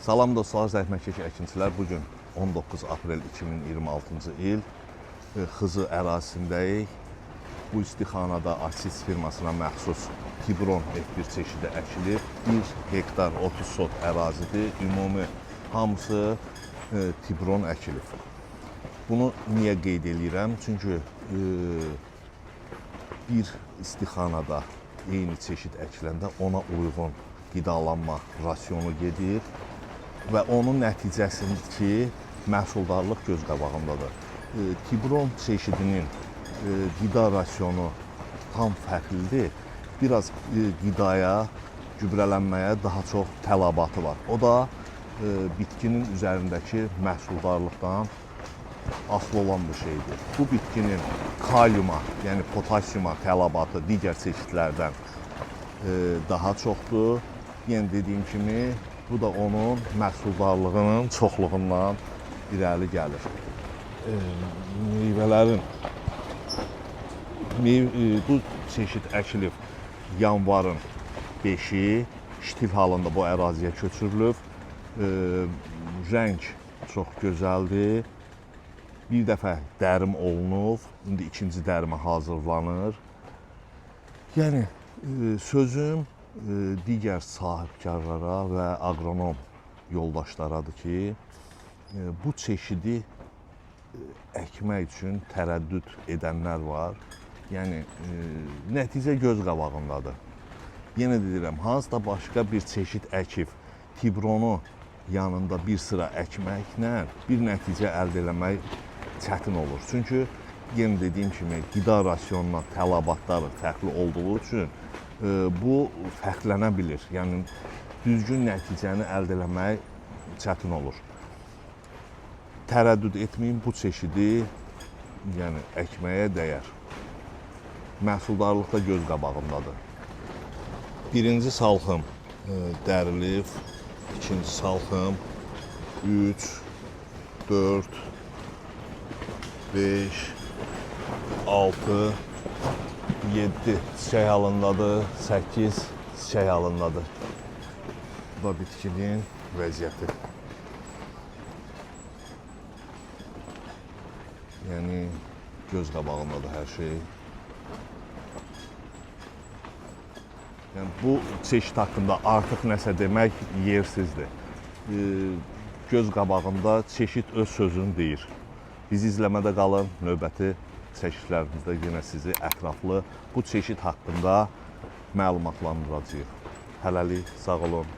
Salam dostlar, zəhmətkeş əkinçilər. Bu gün 19 aprel 2026-cı il Xızı ərazisindəyik. Bu istixanada Asis firmasına məxsus Tibron F1 çeşidi əkilib. 1 hektar 30 sot ərazidir. Ümumi hamısı Tibron əkilib. Bunu niyə qeyd eləyirəm? Çünki bir istixanada eyni çeşid əkiləndə ona uyğun qidalanma rasionu gedir və onun nəticəsində ki, məhsuldarlıq göz qabağındadır. Tibron çeşidinin qida rasionu tam fərqlidir. Biraz qidaya, gübrələnməyə daha çox tələbatı var. O da bitkinin üzərindəki məhsuldarlıqdan asılı olan bir şeydir. Bu bitkinin kaliuma, yəni potasiuma tələbatı digər çeşidlərdən daha çoxdur. Yenə dediyim kimi, bu da onun məhsuldarlığının çoxluğundan irəli gəlir. Meyvələrin bu çeşid əkilib yanvarın 5-i ştil halında bu əraziyə köçürülüb. Rəng çox gözəldir. Bir dəfə dərim olunub, indi ikinci dərimə hazırlanır. Yəni sözüm digər sahibkarlara və aqronom yoldaşlaradır ki, bu çeşidi əkmək üçün tərəddüd edənlər var. Yəni nəticə göz qabağındadır. Yenə də deyirəm, hansısa başqa bir çeşid əkib Tibronu yanında bir sıra əkməklə bir nəticə əldə eləmək çətin olur. Çünki yenə dediyim kimi qida rasionuna tələbatları fərqli olduğu üçün bu fərqlənə bilir. Yəni düzgün nəticəni əldə eləmək çətin olur. Tərəddüd etməyin, bu çeşidi yəni əkməyə dəyər. Məhsuldarlıq da göz qabağındadır. Birinci salxım dərilib, ikinci salxım 3, 4, 5, 6, 7 çiçək halındadır, 8 çiçək halındadır. Bu da bitkinin vəziyyəti. Yəni göz qabağındadır hər şey. Yəni bu çeşid haqqında artıq nəsə demək yersizdir. Göz qabağında çeşid öz sözünü deyir. Bizi izləmədə qalın. Növbəti çəkişlərimizdə yenə sizi ətraflı bu çeşid haqqında məlumatlandıracağıq. Hələlik sağ olun.